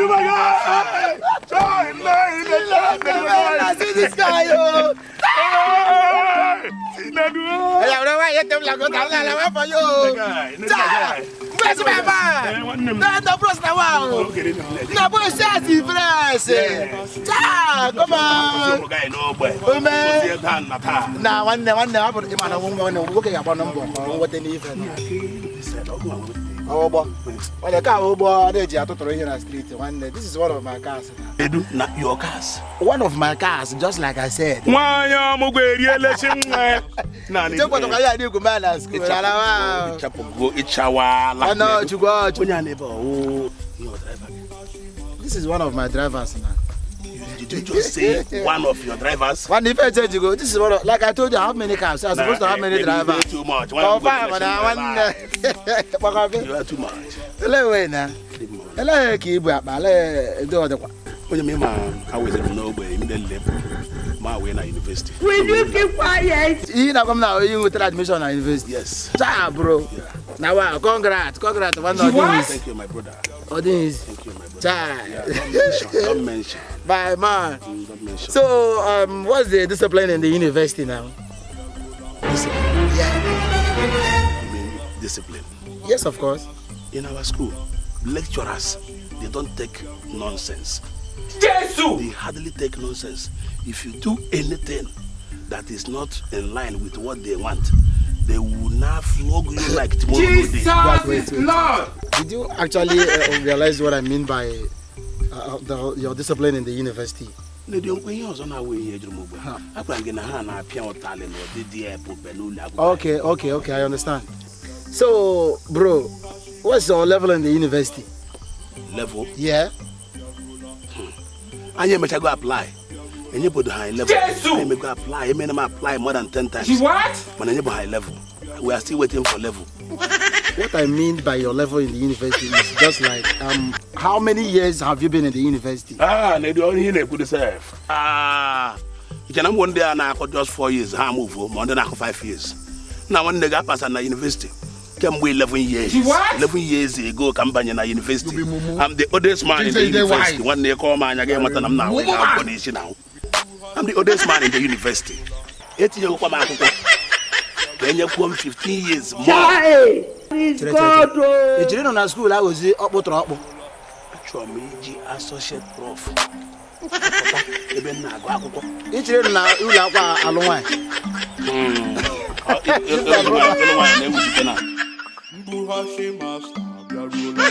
My guy. Chai, nne. See this guy, oh. Chinedu. Hey, I'm not why you like go down la for you. Guy, nne, guy. Where's my Eh, man? nwanne m. Na no bros na wow. Oge dị m. Na boy say fresh. Cha, come on. Ụmụ guy n'ogbe. Ume. Ozi ebe a na taa. Na nwanne, nwanne, hapụrụ ịma na nwanne nwoke ga-agba mbọ ka ọ nweta n'ife. Ụgbọ. Nwanne, ka ụgbọ na-eji atụtụrụ ihe na street, nwanne. This is one of my cars. Edu na your cars. One of my cars, just like I said. Nwaanyị ọmụgwọ eriela chi nwa ya. Naanị Chekwa ya dị igwu na school. Ala wa. Ịchapụgo, ịchawala. Ọnụ Chukwu ọchụ. Onye a na-ebe ọwụ your driver gị. This is one of my drivers now. Did you just say one of your drivers? One if I change you go, this is one of, like I told you, I have many cars. So I'm supposed to have many Nah, drivers. Too much. Confirm, na nwanne. Kpọkọpị. You are too much. Ele wee na. Ele ka ibu akpa, ele ede ọ dịkwa. Onye m ịma awezere m n'ogbe immediately ma wee na university. Will you keep quiet? Ihe na-agwa m na onye nwetara admission na university. Yes. Chaa, bro. Na wa, congrats, congrats. Nwanne, ọ dịghị easy. Thank you, my brother. Ọ dịghị easy. Thank you, my brother. Chaa. Yeah, don't mention. Don't mention. Bye, man. Don't mention. So, what's the discipline in the university now? Discipline. Yeah. You mean discipline? Yes, of course. In our school, lecturers, they don't take nonsense. Jesus! They hardly take nonsense. If you do anything that is not in line with what they want, they will now flog you like tomorrow no day. Jesus Wait, is wait. Lord! Did you actually realize what I mean by your discipline in the university? Ndị nkwe ihe ọzọ na-awụ ihe jụrụ m ugbu a, a gwara m gị na ha na-apịa ụtalị n'ọdịdị ebube n'ụlọ akwụkwọ. Okay, I understand. So, bro, what's your level in the university? Level? Yeah. Anyị emechago apply, enyebodo ha level. Jesus! Anyị emego apply, emena m apply more than 10 times. She what? Mana enyebo ha level. We are still waiting for level. What I mean by your level in the university is just like, how many years have you been in the university? Ah, na-edu ọrụ ihe na-ekwu sef. Ah, iche na mgbe ndị a na-akọ just 4 years ha move, ma ndị na-akọ 5 years na nwanne gị apasa na university kemgbe 11 years. She what? 11 years ago ka m banye na university. I'm the oldest man in the university. Nwanne, kọọ m anya gị mata na m na-awụ akwụkwọ n'isi na I'm the oldest man in the university. Etinyegokwa m akwụkwọ ka enyekwuo m 15 years more. Chai! Is Chere, God chere. Ị oh! jiri nọ na school aghọzi ọkpụ tụrụ ọkpụ. Achọrọ m iji associate prof pụta ebe m na-agụ akwụkwọ. Ị jiri nọ na ụlọ akwụkwọ alụ nwaanyị. Ịlụ nwaanyị na-ewuzite na Mbughachi master bịaruola.